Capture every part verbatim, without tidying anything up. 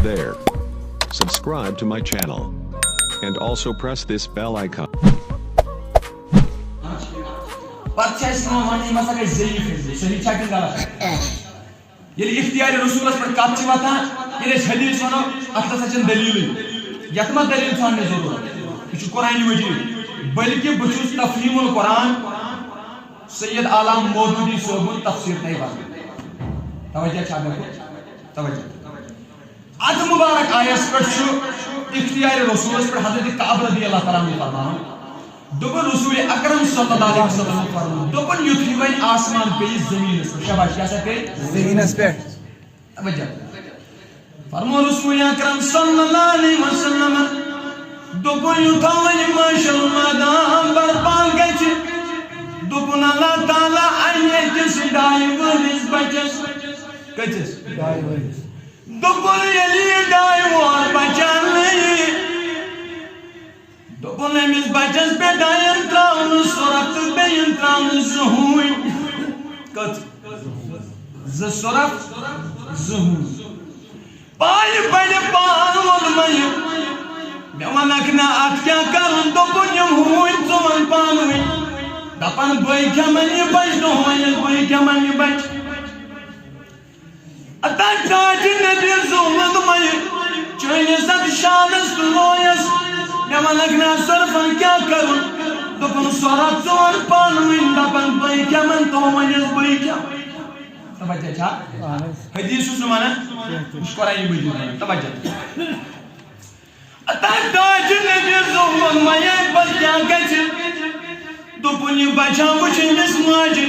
there. Subscribe to my channel. And also press this bell icon. پتہٕ چھِ اَسہِ یِوان وَننہٕ، یِم ہسا گٔے ضعیٖف حدیٖث، صحیح چھا کِنہٕ غلط؟ ییٚلہِ اختیار رسوٗلس پٮ۪ٹھ کتھ چھِ وۄتھان، ییٚلہِ أسۍ حدیٖث وَنو، اَتھ نہ سا چھَنہٕ دٔلیٖلٕے، یَتھ ما دٔلیٖل ژھانڈنٕچ ضروٗرت؟ یہِ چھُ قرآنِ مجیٖد، بلکہِ بہٕ چھُس تفہیم القرآن سید اعلیٰ مودودی صٲبُن تفسیٖر تۄہہِ وَنان۔ توجہ چھا مےٚ کُن؟ توجہ۔ اتھ مبارک آیس پٮ۪ٹھ چھُ اختیار رسولس پٮ۪ٹھ حضرت کعب رضی اللہ تعالیٰ عنہ فرماوان، دوٚپُن، رسول اکرم صلی اللہ علیہ وسلم فرموو، دوٚپُن، یُتھُے وۄنۍ آسمان پیٚیہِ زٔمیٖنس پٮ۪ٹھ، شاباش، کیٛاہ سا پیٚیہِ؟ زٔمیٖنس پٮ۪ٹھ۔ توجہ۔ فرموو رسول اکرم صلی اللہ علیہ وسلم، دوٚپُن، یوٗتاہ وۄنۍ محشر میدان برپا گژھِ، دوٚپُن، اللہ تعالیٰ اَنہِ أکِس ڈاے وُہرِس بچس۔ کٔژِس؟ ڈاے ؤہرِس۔ دوٚپُن، ییٚلہِ یہِ ڈاے وُہر بچان یی، دوٚپُن، أمِس بچس پٮ۪ٹھ آیَن ترٛاونہٕ سۄرپھ تہٕ بیٚیہِ یِن ترٛاونہٕ زٕ ہوٗنۍ۔ کٔژ؟ زٕ سۄرپھ، زٕ ہوٗنۍ۔ پایہِ بَنہِ پان ووٚنمَے۔ مےٚ وَنَکھ نہ، اَتھ کیٛاہ کَرُن؟ دوٚپُن، یِم ہوٗنۍ ژٕ وَن پانہٕ ؤنۍ۔ دَپَن، بٕے کھٮ۪مَن یہِ بَچہٕ، دۄہَے ییٚلہِ بٕے کھٮ۪مَن یہِ بَچہٕ۔ اَتَن ٹاٹہِ نبی زومُت مَے، چٲنِس اَتھ شانَس تہٕ لویَس۔ مےٚ وَنَکھ نہ، سۄرپھَن کیٛاہ کَرُن؟ دوٚپُن، سۄرپھ ژٕ وَن پانہٕ ؤنۍ، دَپَن بٕے کھٮ۪مَن، تِم وَنٮ۪س بٕے کھٮ۪مہٕ۔ توجہ چھا؟ اہن حظ۔ حدیث چھُس نہٕ وَنان، کینٛہہ تہِ۔ یہِ چھُ قرآنِ مجیٖد وَنان۔ توجہ۔ تَتھ دۄہ چھُ نبی زومُت مَے، پَتہٕ کیٛاہ گژھِ؟ دوٚپُن، یہِ بَچہٕ ہا وٕچھ أمِس ماجہِ۔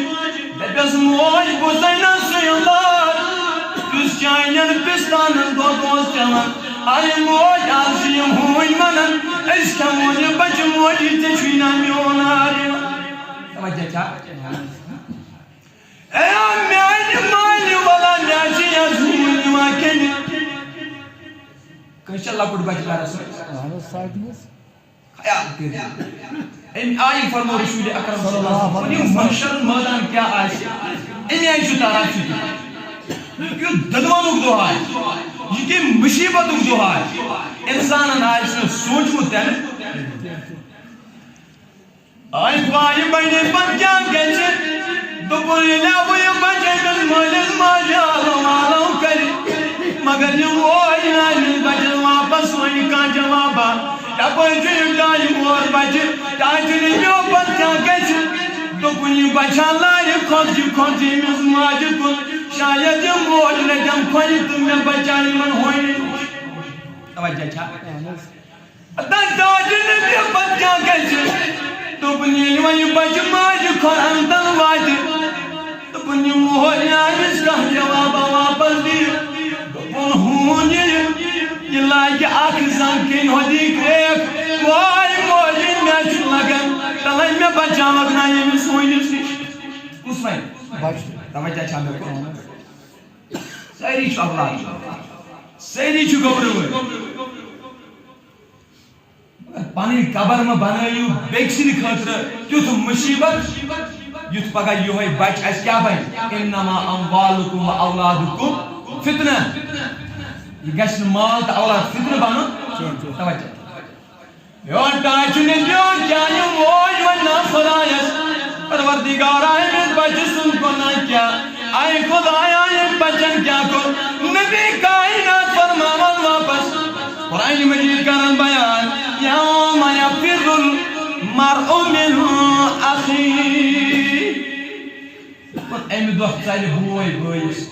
دَپٮ۪س، موج، بہٕ زَنہٕ سُے لار، یُس چانٮ۪ن پِستانَن دۄد اوس چٮ۪وان۔ اَرے موج، آز چھِ یِم ہوٗنۍ وَنان، أسۍ کھٮ۪مون یہِ بَچہٕ، موجی، ژےٚ چھُے نہ میون آر یِوان۔ توجہ چھا؟ اے میانہِ مالہِ ولا، مےٚ چھِ یَتھ ہوٗنۍ یِوان کھٮ۪نہِ۔ کٲنٛسہِ چھا لۄکُٹ بچہٕ گرس منٛز؟ اہن حظ، ساڑِ منٛز۔ خیال کٔرِو۔ أمۍ آیہِ فرموو رسول اکرم صلی اللہ علیہ وسلم، یہِ محشر مٲدان کیٛاہ آسہِ، اَمہِ آیہِ چھُ تران فِکرِ۔ یُتھ دۄدمانُک دۄہ آسہِ، یہِ کَمہِ مُصیٖبتُک دۄہ آسہِ، اِنسانن آسہِ نہٕ سوٗنٛچمُت تہِ نہٕ۔ آے پایہِ بَنہِ پَتہٕ کیٛاہ گژھِ؟ دوٚپُن، ییٚلہِ ہا وۄنۍ یہِ بَچہٕ أمِس مٲلِس ماجہِ آلو آلو کَرِ، مگر یہِ ووے نہٕ أمِس بَچَس واپَس وۄنۍ کانٛہہ جوابا۔ یَپٲرۍ چھُ یہِ ڈاے وُہُر بَچہٕ، ٹاٹہِ نبیو پَتہٕ کیٛاہ گژھِ؟ دوٚپُن، یہِ بَچہٕ ہا لارِ کھۄتجہِ کھۄتجہِ أمِس ماجہِ کُن، شاید یہِ موج رَٹٮ۪م کھۄنہِ تہٕ مےٚ بَچاو یِمَن ہوٗنٮ۪ن نِش۔ توجہ چھا؟ تَتھ ٹاٹہِ نبی پَتہٕ کیٛاہ گژھِ؟ دوٚپُن، ییٚلہِ وۄنۍ یہِ بَچہٕ ماجہِ کھۄرَن تَل واتہِ، دوٚپُن، یہِ مۄہَل یہِ أمِس کانٛہہ جوابا واپَس دِیہِ۔ دوٚپُن، ہوٗن یِیہِ، یہِ لاگہِ اَکھ زَنٛگ کِنۍ ہۄدی کرٛیک، واے مولوی، مےٚ چھُ لَگان تَلَے، مےٚ بَچاوَکھ نا ییٚمِس ہوٗنِس نِش۔ کُس وَنہِ؟ بَچہٕ۔ توجہ چھا مےٚ کُن؟ سٲری چھِ اولاد، سٲری چھِ گوٚبرٕ وٲلۍ۔ مگر پنٕنۍ قبر مہ بنٲیِو بیٚکہِ سٕنٛدِ خٲطرٕ تیُتھ مُصیبت، یُتھ پگاہ یِہوٚے بچہِ اَسہِ کیٛاہ بنہِ؟ "انما اموالکم و اولادکم فتنہ"۔ یہِ گژھِ نہٕ مال تہٕ اولاد فتنہٕ بنُن۔ توجہ۔ میون ٹاٹہِ نبیو، کیٛاہ یہِ موج وَنہِ نا خۄدایَس، پروردگارا، أمِس بچہِ سُنٛد گۄناہ کیٛاہ؟ اے خدایا، أمۍ بچن کیٛاہ کوٚر؟ نبی کائنات فرماوان واپس، قرآن مجید کران بیان، "یوم یفر المرء من اخیہ"۔ اَمہِ دۄہ ژَلہِ بوے بٲیِس۔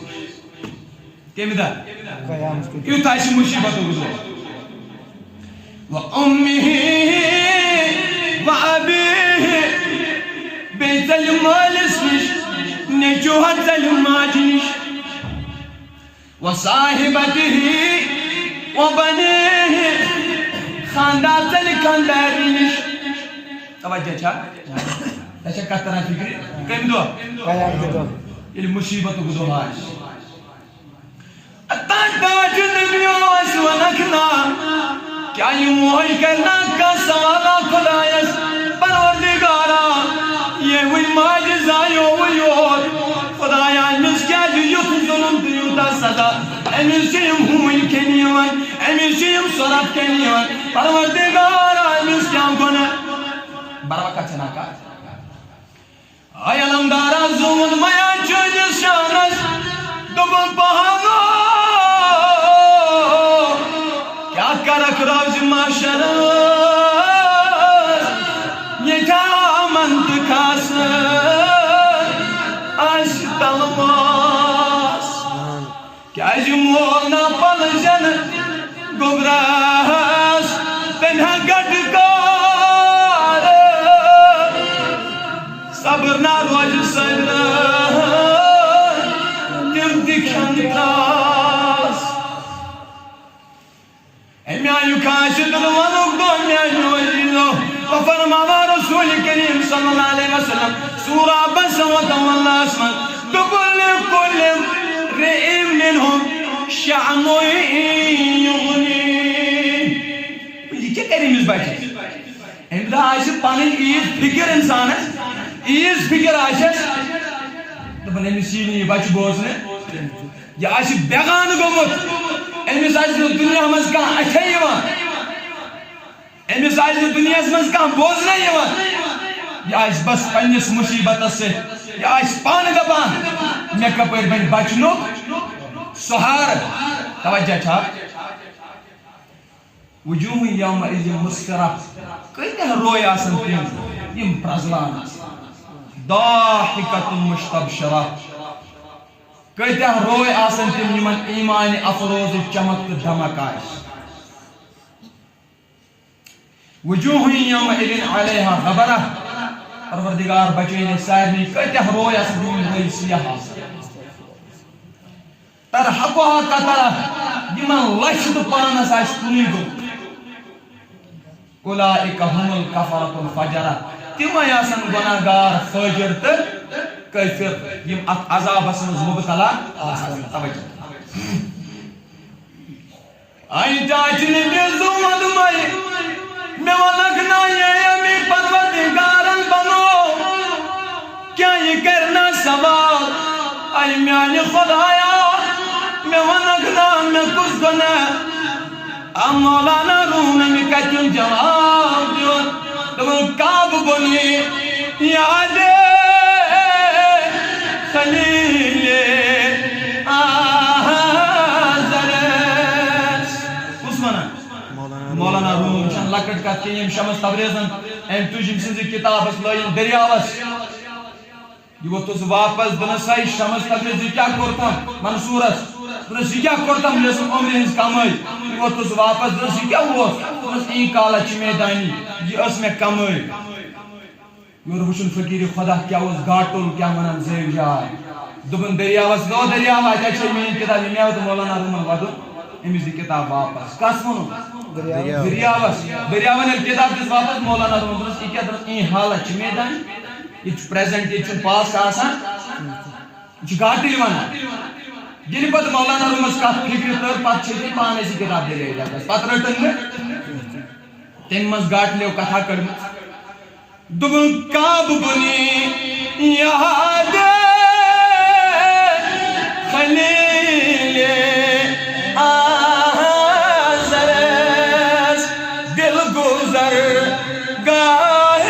کَمہِ دۄہ؟ قیامت کہِ دۄہ۔ یُتھ آسہِ مُصیٖبتُک دۄہ۔ "و امہ و ابیہ"، بیٚیہِ ژَلہِ مٲلِس نِش، نیٚچوٗ ہا ژَلہِ ماجہِ نِش۔ "و صاحبتہ و بنیہ"، خاندار ژَلہِ خاندارنہِ نِش۔ توجہ چھا؟ ژےٚ چھےٚ کَتھ تران فِکرِ؟ کَمہِ دۄہ؟ قیامت کہِ دۄہ۔ ییٚلہِ مُصیٖبتُک دۄہ آسہِ۔ تَتھ ٹاٹہِ نبیو آسہِ وَنَکھ نا، کیٛاہ یہِ موج کَرِ نا کانٛہہ سوالا خۄدایَس؟ پروردگارا، یہِ وٕنۍ ماجہِ زایووُ یور، خۄدایا، أمِس کیٛازِ یُتھ ظُلُم تہٕ یوٗتاہ سزا؟ أمِس چھِ یِم ہوٗنۍ کھیٚنہِ یِوان، أمِس چھِ یِم سۄرَپھ کھیٚنہِ یِوان۔ پروردگارا، أمِس کیٛاہ گۄناہ؟ بروا کتھ چھِ ناکار۔ آے علمدارا، زوٗن میا چٲنِس شانس، دوٚپُن پہانو، کیٛاہ کرکھ روزِ محشرس؟ ییٚتہِ آمن تہٕ کھاسن آسہِ تلواس۔ کیٛازِ مول نہ پلزن گوٚبرس، تٔمۍ ہا گٹہٕ کار۔ صبر نہ روزِ صبرن، تِم تہِ کھٮ۪ن ترٛاس۔ اَمہِ آیُک حٲصِل وَنُک دۄہ میٛانیو عزیٖزو، وۄنۍ فرماوان رسول کریم صلی اللہ علیہ وسلم، سورہ عبس وتولہس منٛز، دوٚپُن، "لِکُلِّ امرِئٍ مِنْهُمْ شَأْنٌ یُغْنِیہِ۔" یہِ کیٛاہ کرِ أمِس بچس؟ أمۍ دۄہ آسہِ پنٕنۍ عیٖد فِکر اِنسانس، عیٖد فِکر آسٮ۪س، دوٚپُن، أمِس یی نہٕ یہِ بچہِ بوزنہٕ۔ یہِ آسہِ بیگانہٕ گوٚمُت، أمِس آسہِ نہٕ دُنیا منٛز کانٛہہ اَتھے یِوان، أمِس آسہِ نہٕ دُنیاہَس منٛز کانٛہہ بوزنَے یِوان۔ یہِ آسہِ بس پنٛنِس مُصیٖبتَس سۭتۍ، یہِ آسہِ پانہٕ دَپان، مےٚ کَپٲرۍ بَنہِ بَچنُک سہارٕ۔ توجہ چھا؟ وجوہ یومئذ مسفرہ، کۭتیٛاہ روے آسَن تِم، یِم پرٛزلان آسَن۔ ضاحکۃ مستبشرہ، کۭتیٛاہ روے آسن تِم، یِمن ایمان افروز چمک تہٕ دمک آسہِ۔ وجوہ یومئذ علیہا غبرہ، پروردگار بچٲیِن سارنٕے، کۭتیٛاہ روے آسن تِم، یِم روے سیاہ آسن۔ ترہقها قترہ، یِمن لچھ تہٕ پانس آسہِ کُنُے گوٚمُت۔ اولئک هم الکفرۃ الفجرہ، تِمے آسن گناہگار، فٲجر تہٕ کٲفر، یِم اتھ عذابس منٛز مبتلا آسن۔ توجہ۔ آے ٹاٹھۍ نبی زوٗن مے، مےٚ ووٚنکھ نا، یے اَمہِ پروردگارن بنو، کیٛاہ یہِ کرِ نا سوال؟ اے میانہِ خدایا، مےٚ ووٚنکھ نا، مےٚ کُس گۄناہ؟ آ مولانا روٗم أمۍ کتہِ ہُنٛد جواب دیُن؟ دوٚپُن، کعب بنی یاد خلیل آزرس۔ کُس ونان؟ مولانا روٗم چھَنہٕ لۄکٕٹ کتھ کینٛہہ، ییٚمۍ شمس تبریزن أمۍ تُج أمۍ سٕنٛزِ کِتابس لٲیِن دٔریاوس۔ یہِ ووٚتھُس واپس، دوٚپنس، ہے شمس تبریز، یہِ کیٛاہ کوٚرتھم منصورس؟ دوٚپنس، یہِ کیٛاہ کوٚرتھم؟ یہِ ٲسٕم عمرِ ہٕنٛز کمٲے۔ یہِ ووٚتھُس واپس، دوٚپنس، یہِ کیٛاہ اوس؟ دوٚپنس، اِی کالہ چھِ مےٚ دانی، یہِ ٲس مےٚ کمٲے۔ یورٕ وٕچھُن فقیٖر خدا کیٛاہ اوس گاٹُل، کیٛاہ ونان زٲوۍ جاے۔ دوٚپُن دٔریاوس، نو دٔریاو، اتہِ چھے میٛٲنۍ کِتاب، یہِ مےٚ تہٕ مولانا روٗمن ودُن، أمِس دِ کِتاب واپس۔ کس ووٚنُن؟ دٔریاو۔ دٔریاوس۔ دٔریاون ییٚلہِ کِتاب دِژ واپس، مولانا روٗمن دوٚپنس، یہِ کیٛاہ؟ دوٚپنس، اِی حالت چھِ میٛٲنۍ دانی۔ یہِ چھُ پریزنٹ، یہِ چھُنہٕ پاسٹ آسان، یہِ چھُ گاٹٕلۍ ونان۔ ییٚلہِ پتہٕ مولانا روٗمس کتھ فکرِ تٔر، پتہٕ چھٔج تٔمۍ پانے سُہ کِتاب دٔریاوِ ڈبس، پتہٕ رٔٹٕن نہٕ۔ تٔمۍ منٛز گاٹٕلیو کتھا کٔڑمٕژ۔ دوٚپُن، کعب بنی یاد خلیل آزرس، دل گزر گاہ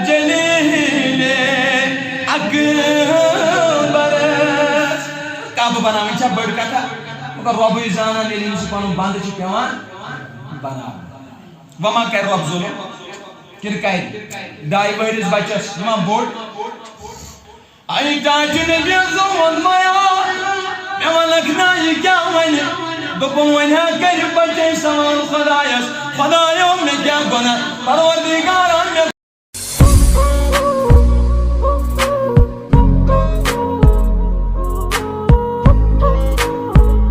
جلیل اکبرس۔ کعبہٕ بناوٕنۍ چھا بٔڑ کتھا؟ مگر رۄبٕے زانان، ییٚلہِ أمِس پنُن بندٕ چھُ پٮ۪وان بناوُن۔ وۄنۍ ما کرِ رۄب ظُلُم؟ کِنہٕ کرِ؟ ڈاے ؤہرِس بچس یِوان بوٚڑ۔ اَے ٹاٹھۍ نبی زوٗن میا، مےٚ وَنکھ نا یہِ کیٛاہ وَنہِ؟ دوٚپُن، وۄنۍ ہا کَرِ بَچَے سوال خۄدایَس، خۄدایو، مےٚ کیٛاہ گۄناہ؟ پروردگارا، مےٚ